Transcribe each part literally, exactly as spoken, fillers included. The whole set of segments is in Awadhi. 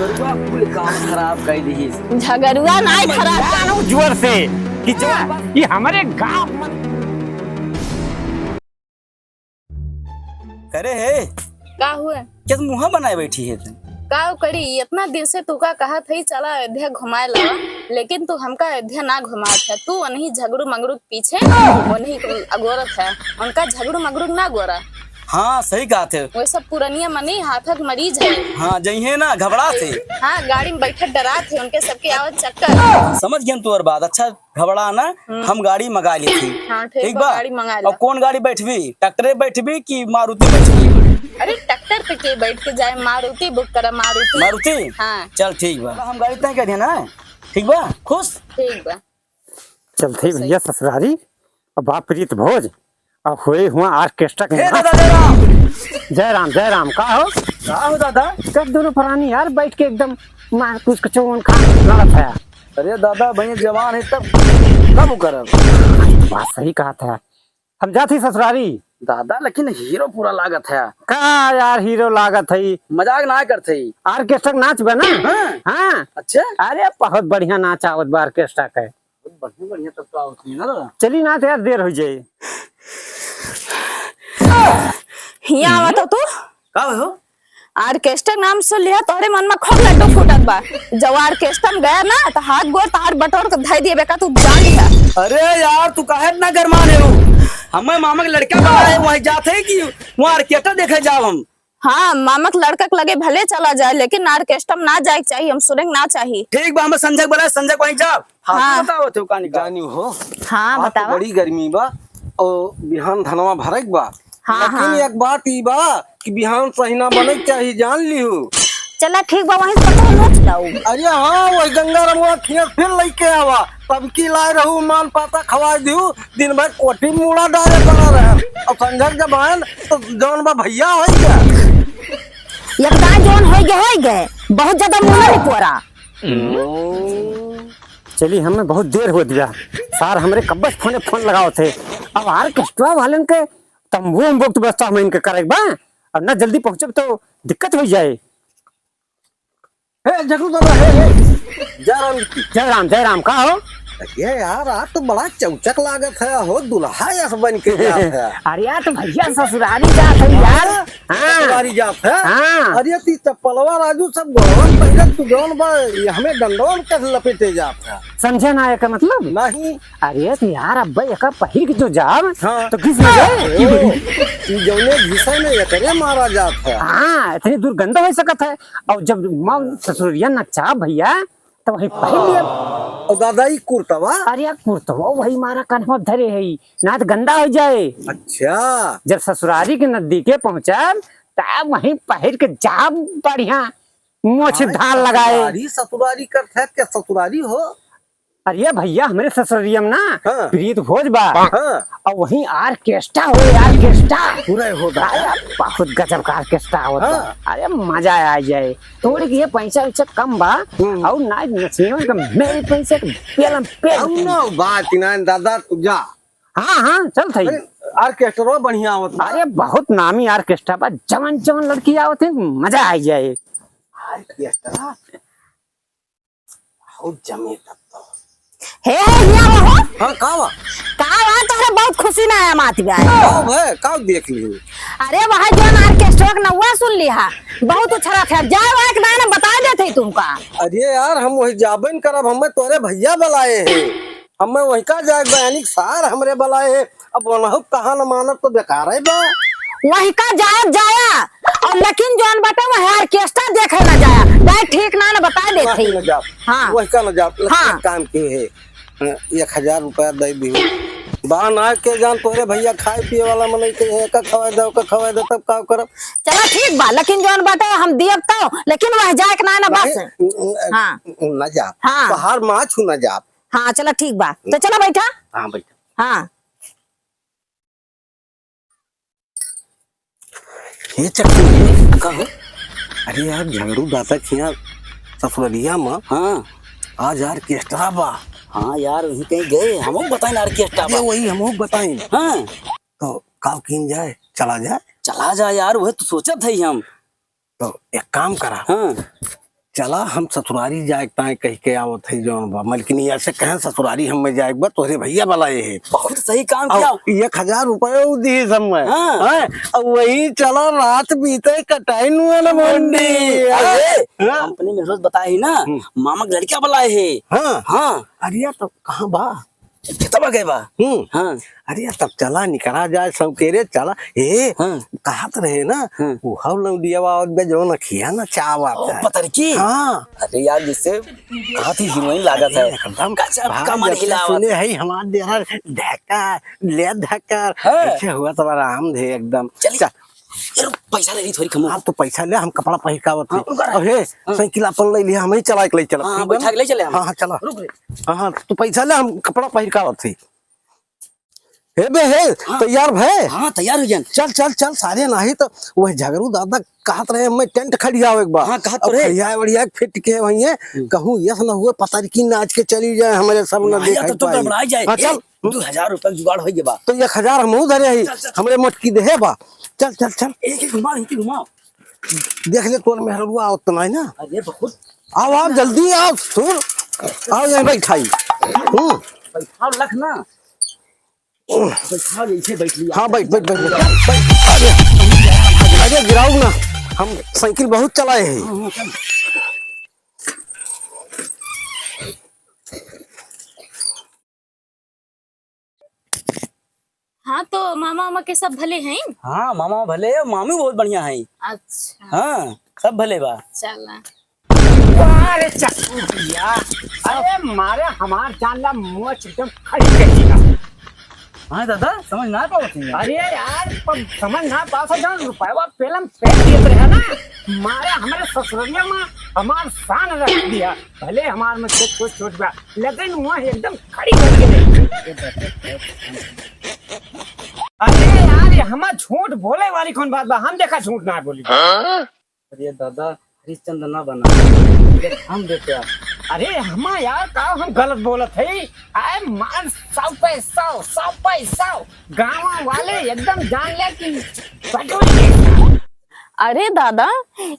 झगड़ुआ कुल काम खराब कर दिहिस। झगड़ुआ नाय खराब कर। जोर से कि जो ये हमरे गांव में करे है। का हुआ? क्या तू मुंह बनाए बैठी है तू? का करी, इतना दिन से तू का कहत है चला अयोध्या घुमाए लावा, लेकिन तू हमका अयोध्या ना घुमात है। तू उन्हीं झगड़ू मंगड़ू के पीछे उन्हीं के अगोरत है, उनका झगड़ू मंगड़ू के ना गोरा। हाँ, सही कहत है। वो सब पुरनिया मनी हाथक मरीज है। हाँ, जइहे ना घबरात है। हाँ, गाड़ी में बैठे डरात है, उनके सबके आवत चक्कर। समझ गए तोर बात। अच्छा, घबरा ना, हम्म। हम गाड़ी मंगा लेथी। हाँ, ठीक ठीक बा, बा? गाड़ी मंगा और ला। कौन गाड़ी बैठबी? ट्रैक्टरे बैठबी कि मारुति बैठबी? अरे, ट्रैक्टर पे के बैठ के जाए? मारुति बुक करा, मारुति। मारुति? हाँ। चल, ठीक बा। हम गाड़ी तय कर दिया ना, ठीक बा? खुश? ठीक बा। चल, ठीक भैया ससुरारी। अब बाप प्रीत भोज, अब हुए हुआ ऑर्केस्ट्रा के हे नाच। दादा, जय राम। जय राम, जय राम। का हो? का हो दादा? कब दोनों प्राणी यार बैठ के एकदम मार कुछ कचौन खा लड़त है। अरे दादा, भैया जवान है तब, तब वो करब। बात सही कहा था। हम जात ही ससुरारी। दादा, लेकिन हीरो पूरा लागत है। का यार हीरो लागत है? मजाक ना करत है। ऑर्केस्ट्रा के नाच बा ना? हाँ। हाँ। अच्छा। अरे बहुत बढ़िया नाच आवत बा ऑर्केस्ट्रा के। बढ़िया, बढ़िया तब तो आवत है ना दादा। चली ना तो यार देर हो जाए। हियाँ आवा तो तू। का हो? ऑर्केस्ट्रा नाम सुन लिहा, तोहरे मन में खूब लड्डू फूटत बा। जब ऑर्केस्ट्रा में गया ना, तो हाथ गोड़ तार बटोर के धइ दिए बेका, तू जान लिहा। अरे यार, तू काहे इतना गरमान है हो? हमें मामा के लड़का बड़ा है, वहीं जाते हैं कि वहाँ ऑर्केस्ट्रा देखे जाओ हम। हाँ, मामा के लड़का के लगे भले चला जाए, लेकिन ऑर्केस्ट्रा में ना जाए के चाहिए, हम सुने के ना चाहिए। ठीक बा, हमें संजय के बुलाए, संजय के वहीं जाओ। हाँ, हाँ। तू बताओ, तू का निकाल। जानी हो, हाँ, आज तो बतावा। बड़ी गर्मी बा, और बिहान धनवा भरक बा। हाँ, लेकिन हाँ। एक बात ई बा कि बिहान सही ना बने के चाही, जान लिहू। चला ठीक बा, वहीं से पता नोच लाऊ। अरे हाँ, वही गंगा रमुआ खिया फिर लेके आवा। तब की लाए रहू मान पाता खवाए दिहू, दिन भर कोठी मूड़ा डारे पड़ा रहे। और संझक जब आए तो जौन बा भैया हो गया। एकदम जौन हो गए, हो गए। बहुत ज्यादा मुंह नहीं पोरा। चली, हमें बहुत देर हो दिया। सार हमरे कब्बस फोने फोन लगावत है। अब ऑर्केस्ट्रा वालन के तंबू उम्बू के व्यवस्था हम इनके करे के बा। अब ना जल्दी पहुँचब तो दिक्कत हो जाए। हे जगरू दादा, हे, हे। जय राम जी। जय राम, जय राम, का हो? अरे यार, आज तो बड़ा चौचक लागत है हो, दुल्हा यस बन के जात है। अरे यार, तो भैया ससुरारी जात है यार। हाँ? हाँ। ससुरारी जात है? हाँ। अरे ती चप्पलवा राजू सब गोड़वन पहिरत तू जौन बा, ये हमें डंडवन के लपेटे जात है। समझे ना एकर मतलब? नहीं। अरे तो यार, अब एकर पहिर के जो जाब, हाँ। तो घिस न जाए। ओ, ई जौने घिसे में एकरे मारा जात है। हाँ, इतनी दुर्गंध हो सकत है। और जब माँ ससुरिया नचाब भैया, तो वही पहिर लिया। और दादा, ई कुर्तवा? अरे यार, कुर्तवा वही मारा कन्हवा धरे है, ना तो गंदा हो जाए। अच्छा। जब ससुरारी के नजदीके पहुँचब, तब वही पहिर के जाब बढ़िया, मोछ धार लगाए। ससुरारी, ससुरारी करत है, क्या ससुरारी हो? अरे भैया, हमरे ससुररिया में ना हाँ। प्रीत भोज बा। हाँ। और वहीं ऑर्केस्ट्रा हो, ऑर्केस्ट्रा। पूरा हो बा। अरे, बहुत गजब का ऑर्केस्ट्रा होता। हाँ। अरे, मजा आ जाए। थोड़ी के पैसा वैसा कम बा। हम्म। और ना नचनियों का मेरे पैसे के पेलम पेल। अब ना बात ना दादा, तू जा। हाँ, हाँ, चल थई। अरे, ऑर्केस्ट्रा बढ़िया होता। अरे, बहुत नामी ऑर्केस्ट्रा बा। जवन जवन लड़की आवत है, मजा आ जाए। ऑर्केस्ट्रा? बहुत जमे तब तो। हे, हे, हिया रहो। हाँ, का बा? का बा, तोहरे बहुत खुशी ना है मात बा। का बा, का देख ली? अरे, वहाँ जौन ऑर्केस्ट्रा के नौवा सुन लिहा, बहुत उछरा था। जाए वहाँ के नाम बताए देते ही तुमका। अरे यार, हम वही जाबे न करब, हमें तोरे भैया बुलाए हैं। हमें वही का जाए, बयानी सार हमरे बुलाए हैं। अब वनहु कहा न मानत तो बेकार है बा। वही का जाया, जाया। और लेकिन जौन बाटे वह ऑर्केस्ट्रा देखे ना जाया। जाए ठीक ना, ना बता देत वही ही। ना जाओ। हाँ। वही का ना जाओ। लेकिन हाँ। एक काम के है। हाँ, एक हजार रुपया दे दी। बा ना के जान तोरे भैया खाए पिए वाला मनई के है, का खवाए दो, का खवाए दो, तब का करब? चला ठीक बा, लेकिन जौन बाटे हम दियब तो, लेकिन वह जाए के ना, ना बस। नहीं, न-, न-, हाँ। न-, ना जा। हाँ। बाहर माँ छू ना जा। हाँ, चला ठीक बा। तो चला बैठा। हाँ, बैठा। हाँ। हे चक्कू, का हो? अरे यार, झगड़ू दादा के यहाँ ससुरलिया में, हाँ। आज ऑर्केस्ट्रा बा। हाँ यार, वहीं कहीं गए, हमहू बताइन ऑर्केस्ट्रा अरे बा। वही हमहू बताइन। हाँ। तो काव कीन जाए, चला जाए। चला जाए यार, वही तो सोचत है हम। तो एक काम करा। हाँ। चला हम ससुरारी जाए ताए कहि के आवत है जौन बा। मलकिनी ऐसे कहें ससुरारी हमें जाए बा, तोहरे भैया बलाए है। बहुत सही काम किया। एक हजार रुपये उ दिहिस हमें। हाँ। हैं? अब वही चला रात बीते कटाई नुआ न मुंडी। अरे, हाँ? कंपनी में रोज बताए ही ना, हम्म। मामा के लड़का बलाए है। हाँ। हाँ। अरे यार, तब कहाँ बा? खेतवा गए बा। हम्म। हाँ। अरे, तब चला, निकरा जाए, सब के रे, चला। ए, हाँ। कहत रहे ना, हाँ। वो हव लौंडियावा आवत बे, जौन अखिया नचावत ओ, है। पतरकी? हाँ। अरे यार, जिससे कहत ही हीरोइन लागत है। एकदम गजब भाई, कमर जब से हिलावत। सुने है, हमार देवर ढेकर, ले ढेकर। हाँ। ऐसे हुआ तो आराम दे एकदम। चली। चल। ए, रुक, पैसा ले ली थोड़ी कम। हाँ, तो पैसा ले, हम कपड़ा पहिर के आवत हाँ, हई। रुक, रुक। अब हे, हाँ। साइकिल अपन ले लिया, हम ही चला के ले चला, हाँ, ठीक बा बैठा ना? के ले चले हम। हाँ, हाँ, चला। रुक रे। हाँ, हाँ, तू पैसा ले, हम कपड़ा पहिर के आवत हई। हे बे, हे, हाँ। तैयार भए? हाँ, तैयार हो गया। चल, चल, चल, सारे नाही तो वह झगरू दादा कहत रहे, मैं टेंट खड़ियावे के बा। हाँ, कहत तो अब रहे। खड़ियाए बढ़िया फिट के वहीं है, हम्म। कहूँ यस न हुए, पतरकी नाच के चली जाए, हमारे सब न नहीं, देखाई तब तो पाई। गड़बड़ा जाए। हाँ, ए, चल। दो हजार रुपया जुगाड़ हो गया बा। तो एक हजार हमहू धरे हई, चल, चल, चल। हमरे मोटकी देहे बा। चल, चल, चल। एक, एक घुमाओ, एक, एक घुमाओ। देख ले कौन मेहररुआ आवत तो नहीं ना। अरे बहुत। आओ, आओ, जल्दी आओ, सुन। आओ, यहाँ बैठाई। हम्म। बैठाओ लख ना। बैठाओ, ऐसे बैठ लिया। हाँ, बैठ, बैठ, बैठ, बैठ। बैठ। अरे, अरे, गिराऊ ना। हम साइकिल बहुत चलाए हैं। हाँ, हाँ, चल। हाँ, तो मामा, मामा के सब भले हैं? हाँ, मामा भले हैं, मामी बहुत बढ़िया हैं। अच्छा। हाँ, सब भले बा। चला। अरे चक्कू भैया, अरे मारे हमार जान ला मोच एकदम खड़ी कर दिया। हाँ दादा, समझ ना पावत हई। अरे यार, पर समझ ना पावत हई, जौन रुपयवा पेलम पेल देत रहे ना, मारे हमरे ससुरलिया में हमार शान रख दिया। भले हमार में से छोट छोट बा, लेकिन वह एकदम खड़ी करके रही। अरे यार, ये हमार झूठ बोले वाली कौन बात बा? हम देखा झूठ ना बोली। हाँ? अरे दादा, हरिश्चंद्र ना बना। देख, हम बेटा। अरे हमा यार, का हम गलत बोलत है? आए मार सौ पे सौ, सौ पे सौ। गाँव वाले एकदम जान ले कि बटोरी है। अरे दादा,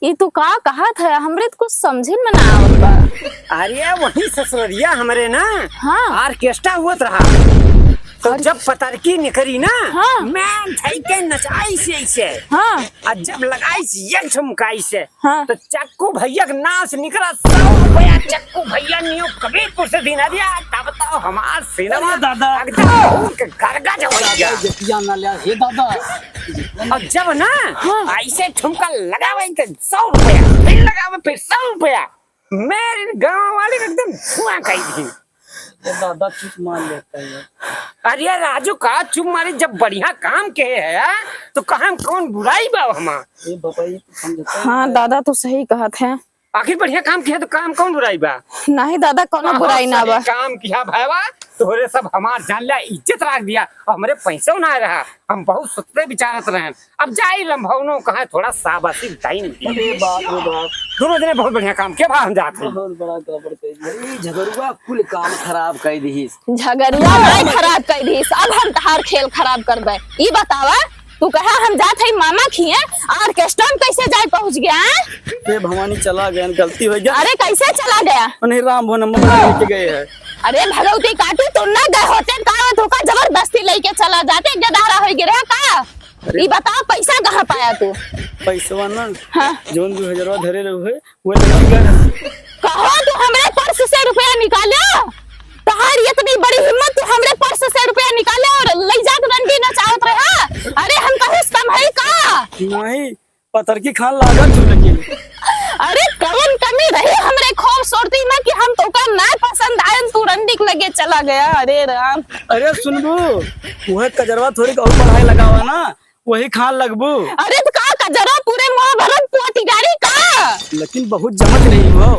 ई तू का कहत है? हमरे तो कुछ समझिन में ना आवत बा। अरे वही ससुररिया हमरे ना, हाँ। Orchestra हुवत रहा। तो अरे जब पतरकी निकरी ना, हाँ। मैं धई के नचाई से ऐसे। हाँ। और जब लगाई से एक ठुमकाई से, हाँ। तो चक्कू भैया के नाव से निकला सौ रुपया। चक्कू भैया नियो कबीरपुर से दिन आ दिया, तब तो हमार सिनेमा अरे दादा। एकदम फूल के गरगज हो गया। जतिया ना लिया, हे दादा। और जब ना हाँ। ऐसे ठुमका लगावे तो सौ रुपया, फिर लगावे फिर सौ रुपया। मैं इन गाँव वाले को एकदम धुआं कही थी। ये दादा चुप मार लेता है। अरे राजू का चुप मारे, जब बढ़िया काम के है तो कहाँ कौन बुराई बा हमार? ये बाबा, ये तो समझता है। हाँ दादा, तू सही कहत है। आखिर बढ़िया काम किया तो काम कौन बुराई बा? नहीं दादा, कौनो हाँ, बुराई ना सही बा। काम किया भाईवा, तोहरे सब हमार जान लिया, इज्जत रख दिया, और हमरे पैसो ना रहा। हम बहुत सोचते विचारत रहे, अब जाई लंभौनो कहाँ थोड़ा शाबाशी दाई मिली। अरे बाप रे बाप। दोनों जने बहुत बढ़िया काम किया, भाई हम जात हई। बहुत बड़ा गड़बड़ कर दिया। अरे झगड़ुआ कुल काम खराब कर दिहिस। झगड़ुआ नहीं खराब कर दिहिस, अब हम तहार खेल खराब करबे। ई बतावा, तू कहा हम जात हई मामा खिए, orchestra में कैसे जाए पहुँच गया, हैं? हे भवानी, चला गया, गलती हो गया। अरे कैसे चला गया? नहीं, राम भवन में लेके गए हैं। अरे भगवती काटी, तू ना गए होते का, तू का जबरदस्ती लेके चला जाते, गदारा हो गिरे का? अरे। ई बताओ, पैसा कहाँ पाया तू? पैसवा ना, हाँ। जौन दो हजारवा धरे रहे, वो लेके गए। कहो, तू हमरे पर्स से रुपया निकालो? तहार इतनी बड़ी हिम्मत, तू हमरे पर्स से रुपया निकाले और ले जात रंडी नचावत रहे, हाँ? अरे, हम कहूँ से कम है का? नहीं, पतरकी खान लागत हूँ लेकिन। अरे, कवन कमी रही हमरे खूबसूरती में कि हम तोका ना पसंद आयन, तू रंडी के लगे चला गया? अरे राम। अरे सुनबू, वह कजरवा थोड़ी और बढ़ाए लगावा ना, वही खान लगबू। अरे तो का कजरवा पूरे मुंह भरत पोटी गाड़ी का? लेकिन बहुत जमत रही हो।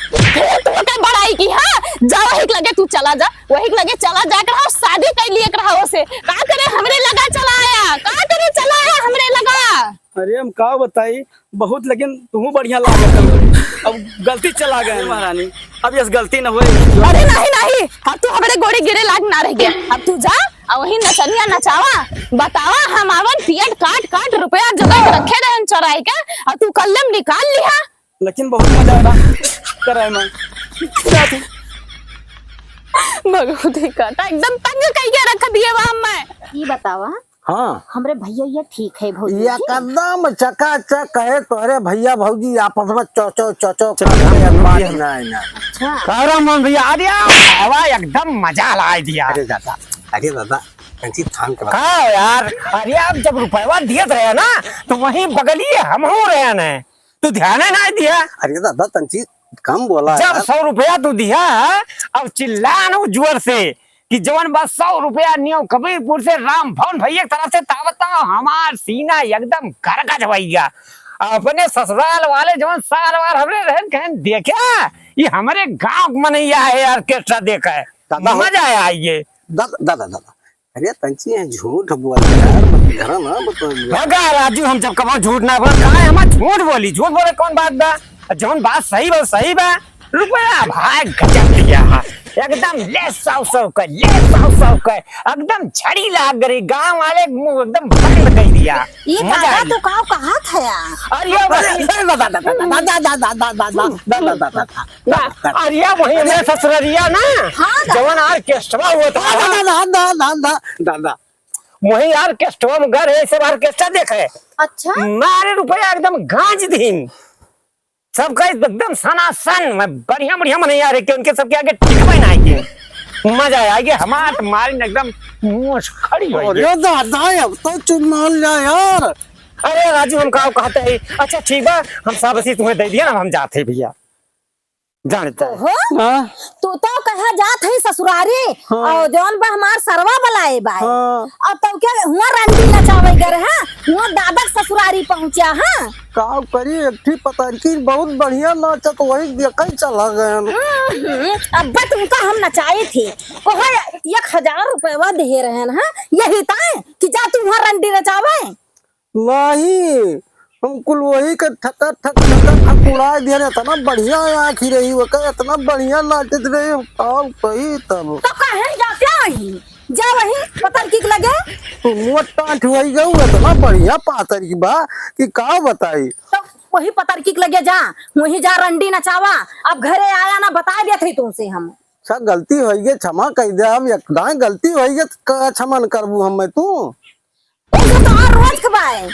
फिर तू का बड़ाई की, हाँ? जा वही के लगे तू चला जा, वही के लगे चला जा कर शादी कर लिए कर से। का करे हमरे लगा चला आया? का करे चला आया हमरे लगा? अरे हम का बताई, बहुत लेकिन तू बढ़िया लागत है। अब गलती चला गए महारानी, अब यस गलती न होए। अरे नहीं नहीं, हाँ तू हमरे गोड़े गिरे लाग ना रह गया। अब तू जा, आ वही नचनिया नचावा, बतावा, हम आवन पियट काट काट रुपया जगह रखे रहन चोराई के, आ तू कल्लम निकाल लिहा। लेकिन बहुत मजा आया करे में। भगवती का, ता एकदम तंग कइके रख दिए बा मैं। ई बतावा, हाँ। हमरे भैया ये ठीक है भौजी जी? एकदम चकाचक है तोहरे भैया भौजी, आपस में चौ चौ चौ चौ चल, करते हम हैं, बात भैया। ना, ना। अच्छा। कह रहा मोहन भैया, अरे यार, हवा एकदम मजा ला दिया। अरे दादा, अरे दादा, तंची थान के बात। का यार, अरे आप जब रुपयवा दियत रहे ना, तो वहीं बगलिए हमहू रहे न, तू ध्यान ही ना दिया। अरे दादा, तंची कम बोला जब यार। सौ रुपया तू दिया, अब चिल्ला न जोर से कि जवन बा सौ रुपया न्यू कबीरपुर से राम भवन भैया के तरफ से तावता हमार सीना एकदम गरगज भैया। अपने ससुराल वाले जवन साल वार हमरे रहन कहन, "देखा, ये हमरे गांव के मनैया है, ऑर्केस्ट्रा देखा है।" दादा हो मजा आया ये। दादा, दादा, दादा, अरे तंची है, झूठ बोल यार, मत घर ना बता। भगा राजू, हम जब कबो झूठ ना बोल, काहे हम झूठ बोली? झूठ बोले कौन बात बा? जौन बात सही बा, सही बा। रुपया भाई गजब दिया है, एकदम ले सौ सौ के, ले सौ सौ के, एकदम झड़ी लाग गई। गांव वाले मुंह एकदम बंद कर दिया। ये मजा दादा आई। तू काव कहा था यार? अरे ये अरे, वही अरे, दादा, दादा, दादा, दादा, दादा, दादा, दादा, दादा। ना, अरे ये वही हमरे ससुररिया ना, हाँ, दादा। जवन ऑर्केस्ट्रा हुआ था। दादा, दादा, दादा, दादा। वही ऑर्केस्ट्रा में घर है, सब ऑर्केस्ट्रा देखे। अच्छा। मारे रुपया एकदम गांज दिन। सबका एकदम सनासन, मैं बढ़िया, बढ़िया मनैया रहे कि उनके सबके आगे टिकबे ना आएगी। मजा आएगी, हमार तो मारी न एकदम मूछ खड़ी हो गई। अरे दादा, अब तो चुन मान लिया यार। अरे राजू, हम का कहते हैं, अच्छा ठीक बा, हम सब असी तुम्हें दे दिया ना, हम जाते हैं भैया, जानता है। ओहो, हाँ। तू तो कहा जात है ससुरारी, हाँ। और जौन बा हमार सरवा बलाए बाए। हाँ। और तो क्या हुआ रंडी नचावे गर, हाँ? हुआ दादा के ससुरारी पहुँचा, हाँ? का करी, एक ठी पतरकी बहुत बढ़िया नाचत, वही देखे चला गए हम। हम्म, अब बत उनका हम नचाए थे, कोहे एक हजार रुपया दे रहन, हाँ? यही ताए कि जा तू वहाँ रंडी नचावे। नहीं, हम कुल वही के ठका ठक, ठका ठक उड़ाए दिया रे। इतना बढ़िया आँखी रही, ओकर इतना बढ़िया नाचत रही, हम का कही तब। तो काहे जाते वही? जा वही पतरकी के लगे। मोट टाँट होई गऊ, इतना बढ़िया पातर की बा कि का बताई। तो वही पतरकी के लगे जा, वही जा रंडी नचावा। अब घरे आया ना, बता देत ही तुमसे हम। अच्छा, गलती होई गई, क्षमा कह दे। अब एक दाएं गलती होई गई, का क्षमा न करबू हम मैं तू? उनसे तो हर रोज के बाय।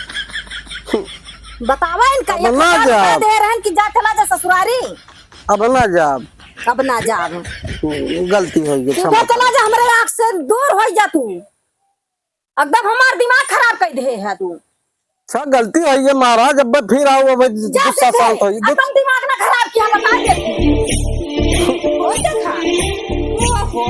बतावा इनका, अब एक ना हजार रुपया जाब। दे रहन कि जा, चला जा ससुरारी। अब ना जाब। अब ना जाब। हम्म, गलती हो गई, सीधा क्षमा। चला जा, हमरे आँख से दूर हो जा तू। एकदम हमार दिमाग खराब कर दे है तू। अच्छा, गलती हो गई महाराज, अब फिर आओ, अब जा गुस्सा सीधे, शांत हो गई। एकदम दिमाग ना खराब किया, बता दे। हो देखा? ओहो।